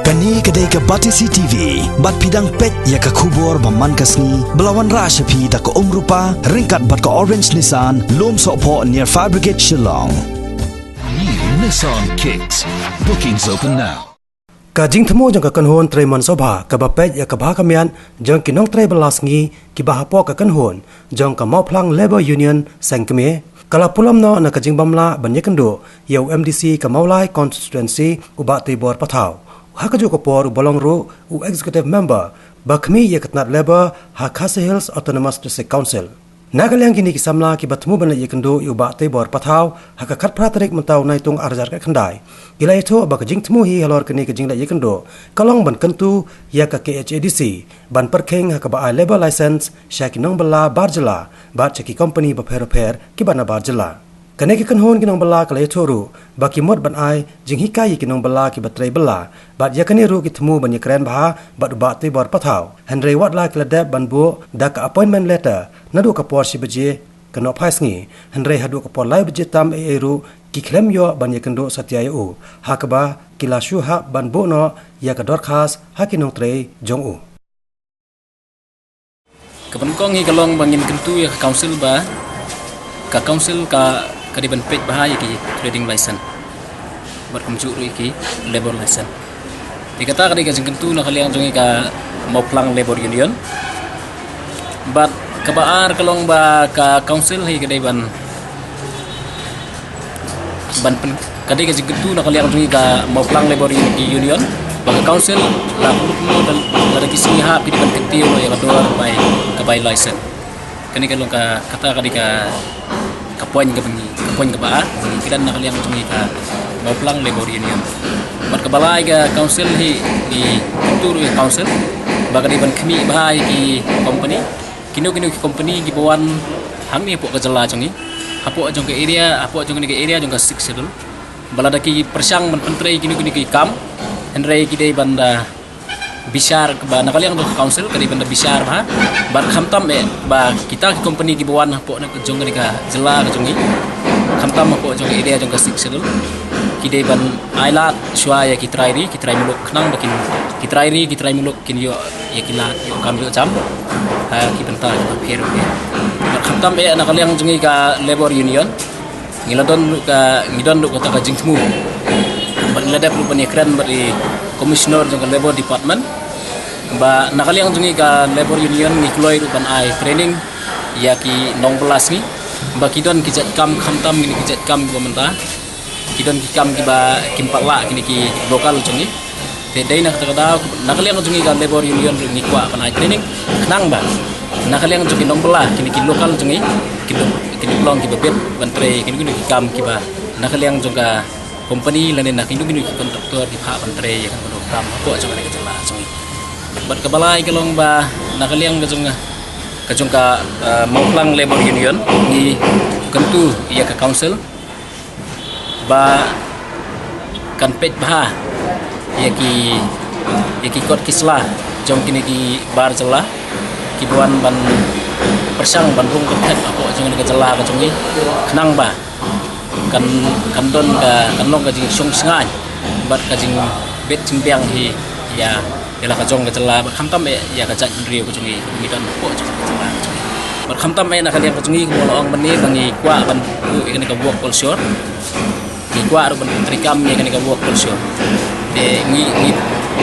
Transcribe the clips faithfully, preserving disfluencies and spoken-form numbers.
Kane ka dei ka Batesi T V, bad phi dang peit ïa ka khubor ba man ka sngi, ba la wanrah sha phi da ka Umrupa, ryngkat bad ka Orange Nissan, Lumsohphoh near Fire Brigade Shillong. New Nissan Kicks. Bookings open now. Ka jingthmu jong ka kynhun trei mon sngewbha, kaba peit ïa ka bha ka miat jong ki nongtrei bylla sngi, kiba hapoh ka kynhun jong ka Mawphlang Labour Union Seng Kmie, ka la pulom noh na ka jingbym lah ban ïakynduh ïa u M D C ka Mawlai Constituency, u Bah Teibor Pathaw. Ha kajuh ka por uba long ruh u Executive Member ba khmih ïa ka tnat Labour ha Khasi Hills Autonomous District Council. Na ka liang kine ki samla kiba thmu ban leit ïakynduh ïa u Bah Teibor Pathaw ha ka khatphra tarik mynta u Naitung arhajar khatkhyndai, ki la ïathuh ba ka jingthmu hi halor kane ka jingleit ïakynduh ka long ban kyntu ïa ka K H A D C ban pyrkhing ha kaba ai labour license sha ki nongbylla bar jylla bad sha ki kompani bapher bapher kiba na bar jylla. Kane ka kynhun ki nongbylla ka la ïathuh ruh ba ki mut ban ai jinghikai ïa ki nongbylla kiba trei bylla, bad ïa kane ruh ki thmu ban ïakren bha bad u Bah Teibor Pathaw. Hynrei wat la ki la dep ban buh da ka appointment letter naduh ka por shi baje ka nohphai sngi, hynrei haduh ka por lai baje tam eiei ruh ki khlem ïoh ban ïakynduh satia ïa u, ha kaba ki la shu hap ban buh noh ïa ka dorkhas ha ki nongtrei jong u. Kaba nyngkong hi ka long ba ngin kyntu ïa ka council ba ka council ka, ka dei ban peit bha ïa ki trading license bad kumjuh ruh ïa ki labour license. Te kata ka dei ka jingkyntu na ka liang jong ngi ka Mawphlang Labour Union. Bad kaba ar ka long ba ka council hi ka dei ban ban pyn-, ka dei ka jingkyntu na ka liang jong ngi ka Mawphlang Labour Union ba ka council la pynlut mo da, da ki sngi hap ki dei ban kyntiew ïa ka dor bai, ka bai license. Kane ka long ka, kata ka dei ka, ka point kaba ngi, ka point kaba ar kaba ngi kren na ka liang jong ngi ka Mawphlang Labour Union. Bad kaba lai ka council hi, ngi kyntu ruh ïa ka council ba ka dei ban khmih bha ïa ki company, kino kino ki company kiba wan hangne hapoh ka jylla jong ngi, hapoh jong ka area, hapoh jong kane ka area jong ka Sixth Schedule. Ba lada ki pyrshang ban pyntrei kino kino ki kam, hynrei ki dei ban da bishar, ba na ka liang jong ka council ka dei ban da bishar bha. Bad khamtam eh ba kita ki company kiba wan hapoh na jong kane ka jylla ka jong ngi, khamtam hapoh jong ka area jong ka Sixth Schedule, ki dei ban ai lad shuwa ïa ki trai ri, ki trai muluk, khnang ba kin, ki trai ri, ki trai muluk kin ïoh ïa ki lad, ïoh kam ïoh jam ha ki bynta kiba pher bapher. Bad khamtam eh na ka liang jong ngi ka Labour Union, ngi la don ruh ka, ngi don ruh kata ka jingthmu bad ngi la dep ruh ban ïakren bad i Commissioner jong ka Labour Department ba na ka liang jong ngi ka Labour Union ngi kloi ruh ban ai training ïa ki nongbylla sngi ba ki don ki jait kam, khamtam kine ki jait kam kiba mynta ki don ki kam kiba kim pat lah kine ki local jong ngi. Te dei na kata ka daw na ka liang jong ngi ka Labour Union ruh ngi kwah ban ai training khnang ba na ka liang jong ki nongbylla kine ki local jong ngi, ki long, ki long kiba bit ban trei kine, kine ki kam kiba na ka liang jong ka company lane na kine, kine ki contractor ki phah ban trei ïa kano kano ka kam hapoh jong ka jylla jong ngi. Bad kaba lai ka long ba na ka liang ka jong, ka jong ka, eh, Mawphlang Labour Union ngi kyntu ïa ka council ba kan peit bha ïa ki, ïa ki kot ki sla jong kine ki bar jylla kiba wan ban pyrshang ban rung kyrteng hapoh jong kane ka jylla ka jong ngi, khnang ba kan, kan don ka, kan long ka jingshong shngaiñ bad ka jingbit jingbiang hi ïa ïa la ka jong ka jylla bad khamtam eh ïa ka jaitbynriew ka jong ngi, ngi don hapoh jong ka jylla ka jong ngi. Bad khamtam eh na ka liang ka jong ngi kumba la ong mynne ba ngi kwah ban buh ïa kane ka work culture. Ngi kwah ruh ban treikam ïa kane ka work culture. Te ngi, ngi,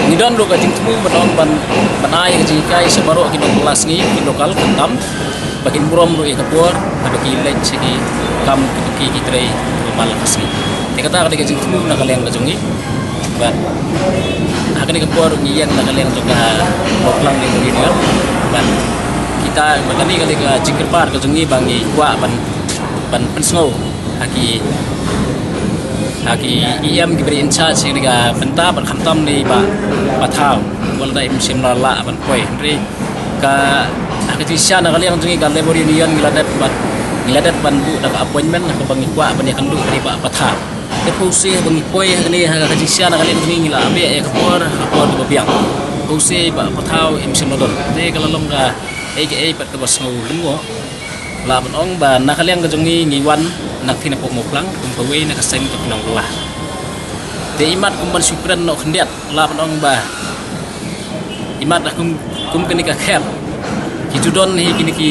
ngi don ruh ka jingthmu ban ong ban, ban ai ka jinghikai sha baroh ki nongbylla sngi, ki local khamtam ba kin burom ruh ïa ka por haba ki leit sha ki kam ki, ki, ki trei kiba man la ka sngi. Te kata ka dei ka jingthmu na ka liang ka jong ngi. Bad ha kane ka por ngi ïeng na ka liang jong ka Mawphlang Labour Union. Bad kita, bad kane ka dei ka jingkyrpad ka jong ngi ba ngi kwah ban, ban pynsngew ha ki, ha ki E M kiba dei in charge ha kane ka bynta bad khamtam ne Bah Pathaw. Wat la da im shym la lah ban poi. Hynrei ka, ha ka jingshisha na ka liang jong ngi ka Labour Union ngi la dep ban, ngi la dep ban buh da ka appointment ha kaba ngi kwah ban ïakynduh bad i Bah Pathaw. Te pause haba ngi poi ha kane ha ka jingshisha na ka liang jong ngi ngi la beh ïa ka por ha ka por kaba biang. Pause Bah Pathaw im shym la don. Te ka la long kaei kaei pat kaba sngew lyngngoh. Lah ban ong ba na ka liang ka jong ngi ngi wan na ka tnat Mawphlang kum kawei na ka seng jong ki nongbylla. Te imat kum ban shu kren noh khyndiat, la ban ong ba imat da kum, kum kane ka khep, ki ju don hi kine ki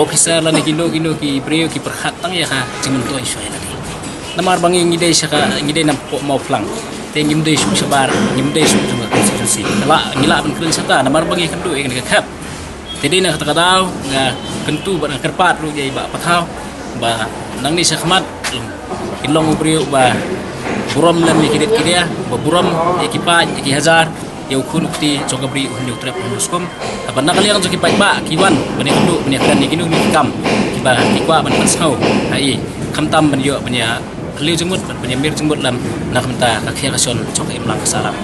officer lane kino kino ki briew ki pyrkhat tang ïa ka jingmyntoi shuwa ïa lade. Namar ba ngi, ngi dei sha ka, ngi dei na poh Mawphlang. Te ngim dei shuh shabar, ngim dei shuh jong ka constituency. Ka la, ngi lah ban kren shata namar ba ngi kynduh ïa kane ka khep. Te dei na kata ka daw nga kyntu bad nga kyrpad ruh ïa i Bah Pathaw ba nangne sha khmat kin long u briew ba burom lem ïa ki rit ki dia, ba burom ïa ki paid, ïa ki hajar, ïa u khun u kti jong ka bri, u hynñiew trep u hynñiew skum. Haba na ka liang jong ki paidbah ki wan ban ïakynduh, ban ïakren ïa kino kino ki kam kiba ki kwah ban pynsngew ha i, khamtam ban ïoh ban ïa kylliaw jingmut bad ban ïa mir jingmut lem na ka bynta ka khia ka shon jong ka imlang ka sahlang.